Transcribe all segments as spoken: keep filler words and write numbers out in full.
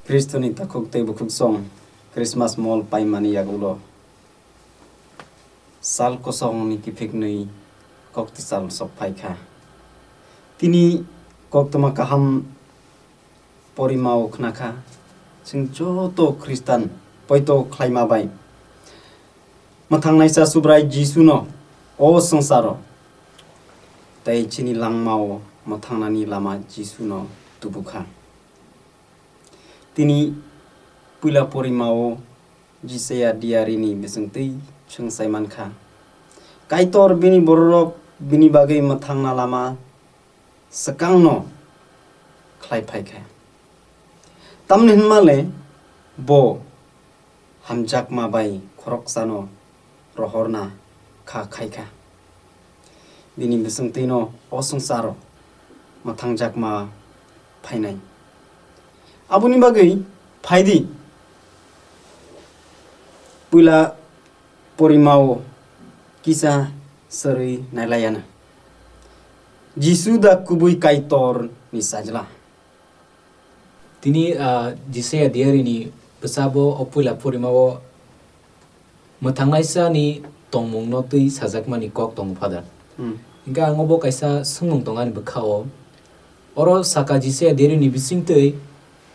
Khristoni takhuk tei bukhuksong Christmas mol paimani yagulo sal kosongni kiphiknwi koktwsal sok phaikha. Tini koktwma kaham porimao khnakha, chwng joto Khristan poito khlaima bai mwthangnaisa Subrai Jisuno o swngcharo tei chini langmao mwthangnani lama Jisuno tubukha. Tini puila porimao Jisaya diarini bisingtwi chwng sai mankha, Kaitor bini bororok bini bagwi mwthangna lama swkangno khlai phaikha. Tamni hwnmale bo hamjakma bai khoroksano rohorna kha khaikha. Bini bisingtwino o swngcharo mwthangjakma phainai. Aboni bagwi phaidi puila porimao kisa sari nailaiana. Jisu da kubui Kaitor ni sajla. Tini, ah, Jisaya diarini bwsabo o puila porimao mwthangnaisani tongmungno twi sajakmani kok tongo, Father. Hmm. Hingkhe ang obo kaisa swngmung tongo ani bwkhao. Oro saka Jisaya diarini bisingtwi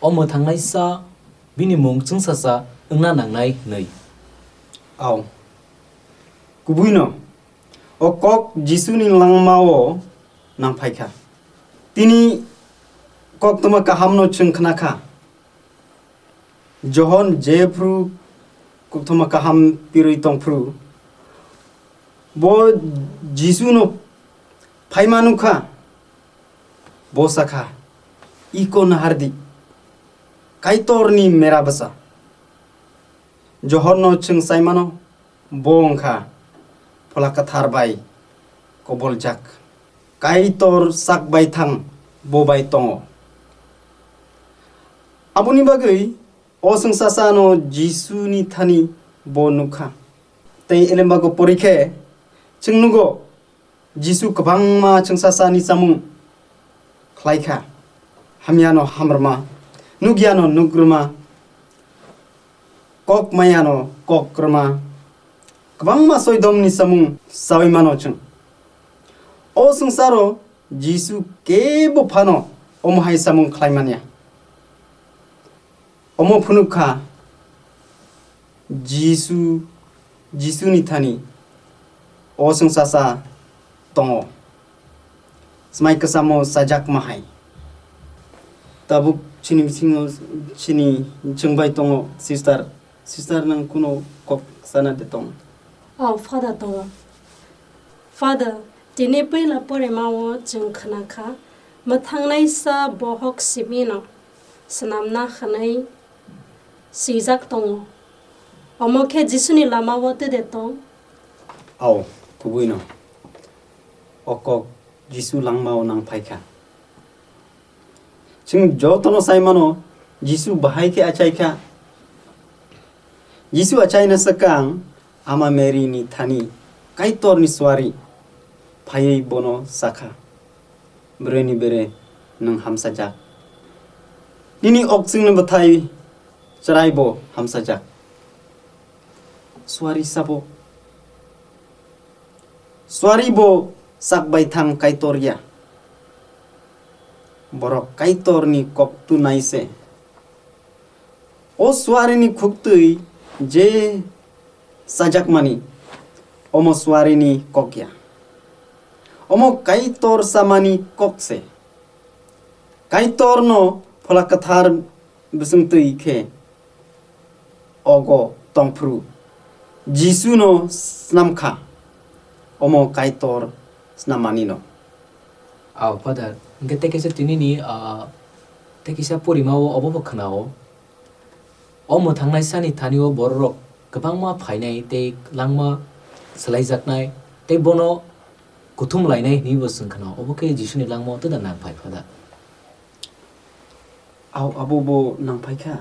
o mwthangnaisa bini mung chwngsacha wngna nangnai hwnwi. Au. Kubuino, o kok Jisuni langmao nangphaikha. Tini koktwma kahamno chwng khnakha. Johon jephru koktwma kaham pirwi tongphru, bo Jisuno phaima nukha. Bo sakha, "Iko nahardi, Kaitorni mera bwsa." Johonno chwng saimano, bo wngkha Phola Kwthar bai koboljak. Kaitor sak bai thang bo bai tongo. Aboni bagwi o chwngsasano Jisuni thani bo nukha. Tei elembago porikhe chwng nugo, Jisu kwbangma chwngsasani chamung khlaikha, hamyano hamrwma, nukyano nukrwma, kok mayano kokrwma, kwbangma soidomni chamung chawi mano chwng. O swngcharo Jisu kebo phano omo hai chamung khlai manya. Omo phunuk kha, Jisu, Jisuni thani o chwngsasa tongo. Swmai kwchamo chajakma hai. Tabuk chini bisingo chini chwngbai tongo, sister. Sister, nang kuno kok sana de tong? Oh, Father tongo. Father, tini puila porimao chwng khna kha, mwthangnaisa bohok simino swnamna hwnwi swijak tongo. Omo khe Jisuni lamao twi de tong? Ao, kubuino. O kok Jisu langmao nang phai kha. Chwng jotono sai mano, Jisu bahai khe achai kha. Jisu achaina swkang Ama Mary ni thani Kaitorni suari phaiwi bono sakha, "Bwrwini bere, nwng hamsajak. Nini okchwngni bwthai chwraibo hamsajak." Suari sabo, suari bo sak bai thang Kaitor ya. Borok Kaitorni kok tunai se. O suarini khuktwi je chajakmani, omo suarini kok ya. Omo Kaitor samani kok se. Kaitorno Phola Kwthar bwswng twi khe ogo tongphru Jisuno snam kha, omo Kaitor snammanino. Ao, Father, hwnkhe tei kaisa tinini, ah, tei kaisa porimao obo bo khwnao. O mwthangnaisani thani-o bororok kwbangma phainai tei langma swlaijaknai tei bono kuthum lainai hwnwi bo chwng khwnao. Obo khe Jisuni langmao twda nang phai, Father. Ao, abo bo nang phai kha.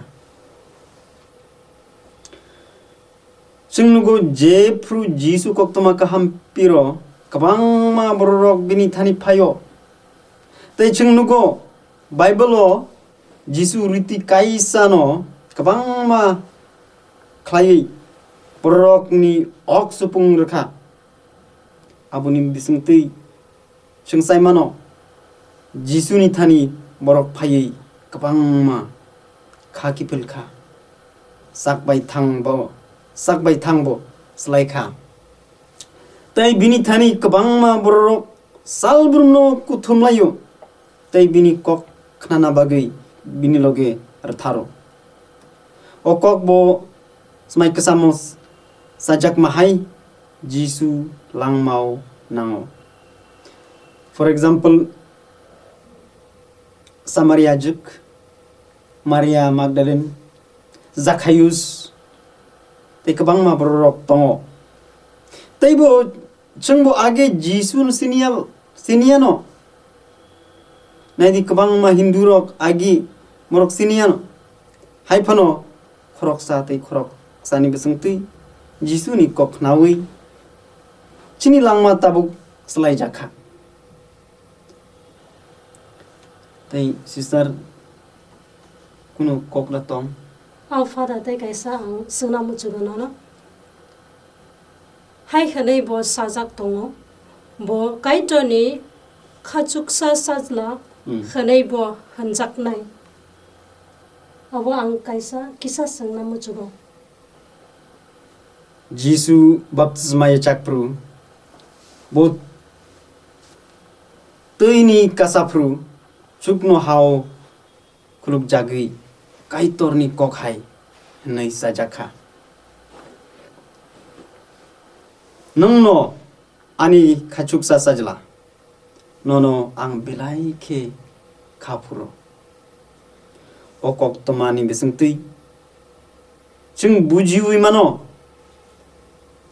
Chwng nugo, jephru Jisu koktwma kaham piro, kwbangma bororok bini thani phaio. Tei chwng nugo, Bible-o Jisu riti kaisano kwbangma khlaiwi bororokni ok supung rwkha. Aboni bisingtwi chwng sai mano, Jisuni thani borok phaiwi kwbangma kha kiphil kha, sak bai thangbo, sak bai thangbo slai kha. Tei bini thani kwbangma bororok salbrumno kuthum lai-o, tei bini kok khnana bagwi bini loge rwtharo. O kok bo swmai kwchamo s-, sajakma hai Jisu langmao nango. For example, Samaria jwk, Maria Magdalene, Zakhaius, tei kwbangma bororok tongo. Tei bo, chwngbo age Jisuno siniya, siniyano. Naidi kwbangma Hindurok agi borok siniyano. Hai phano khoroksa tei khoroksani bisingtwi Jisuni kok khnaui chini langma tabuk swlaijakha. Tei sister, kunu kok da tong? Ang Father tei kaisa ang swngna muchugo nono. Hai hwnwi bo sajak tongo, bo Kaitorni khachuksa sajla Hmm. hwnwi bo hwnjaknai. Abo ang kaisa kisa swngna muchugo. Jisu baptisma yachakphru, bo twini kasaphru, chukno hao khulukjagwi Kaitorni kok hai hwnwi sajak kha, "Nwngno ani khachuksa sajla, nono ang belai khe kha phuro." O koktwmani bisingtwi chwng bujiui mano,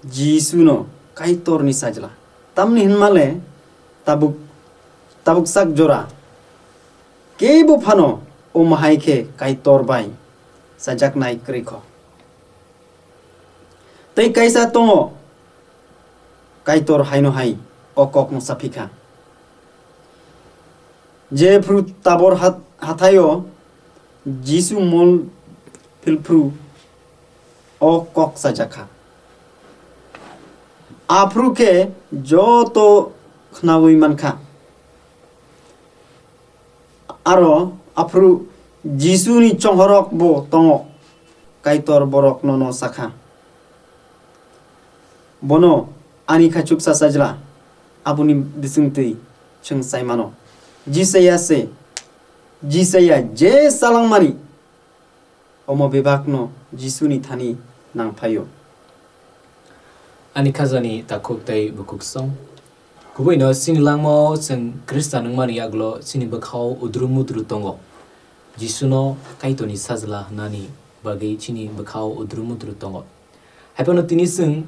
Jisuno Kaitorni sajla. Tamni hwnmale tabuk, tabuk sak jora kebo phano omo hai khe Kaitor bai chajaknai kwrwi kho. Tei kaisa tongo, Kaitor haino hai o kokno saphi kha. Jephru Tabor hat-, hathaio Jisu mol philphru o kok sajak kha. Aphru khe joto khnaui man kha. Aro aphru Jisuni chonghorok bo tongo, Kaitor borokno no sakha, "Bono ani khachuksa sajla." Aboni bisingtwi chwng sai mano, Jisaya se, Jisaya je salangmani, omo bebakno Jisuni thani nangphaio. Ani khajani takhuk tei bukhuk song. Kubuino chini langmao chwng Khristan wngmani yagulo chini bwkhao udru mudru tongo. Jisuno Kaitorni sajla hwnani bagwi chini bwkhao udru mudru tongo. Haiphano tini chwng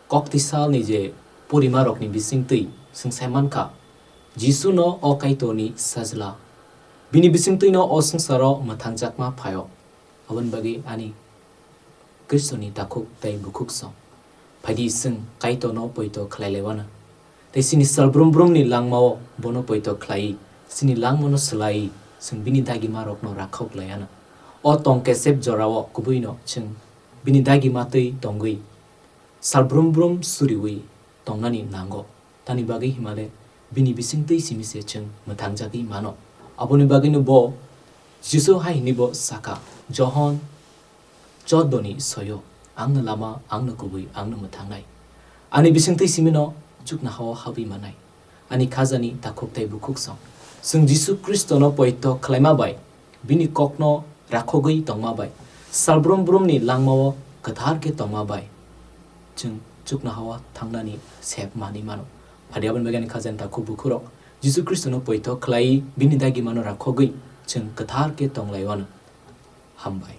Koktisalni je porimarokni bisingtwi chwng sai mankha, Jisuno o Kaitorni sajla. Bini bisingtwino o swngcharo mwthangjakma phaio. Aboni bagwi ani Khristoni takhuk tei bukhuk song. Phaidi chwng Kaitorno poito khlai laiwano. Tei chini salbrum brumni langmao bono poito khlaiwi, chini langmano swlaiwi, chwng bini dagimarokno rakhok laiano. O tong kesep jorao kubuino chwng bini dagima twi tongwi, salbrum brum suriwi tongnani nango. Tani bagwi himale bini bisingtwi simi se chwng mwthangjagwi mano. Aboni bagwino bo Jisu hai hwnwi bo sakha, Johon choddo ni soyo, "Angno lama, angno kubui, angno mwthangnai. Ani bisingtwi simino chuknohao habwi manai." Ani khajani takhuk tei bukhuk song. Chwng Jisu Khristono poito khlaima bai, bini kokno rakhogwi tongma bai, salbrum brumni langmao kwthar khe tongma bai, chwng chuknohao thangnani sep manwi mano. Phadi aboni bagwi ani khajani takhuk bukhurok Jisu Khristono poito khlaiwi bini dagimano rakhogwi chwng kwthar khe tong laiwano. Hambai.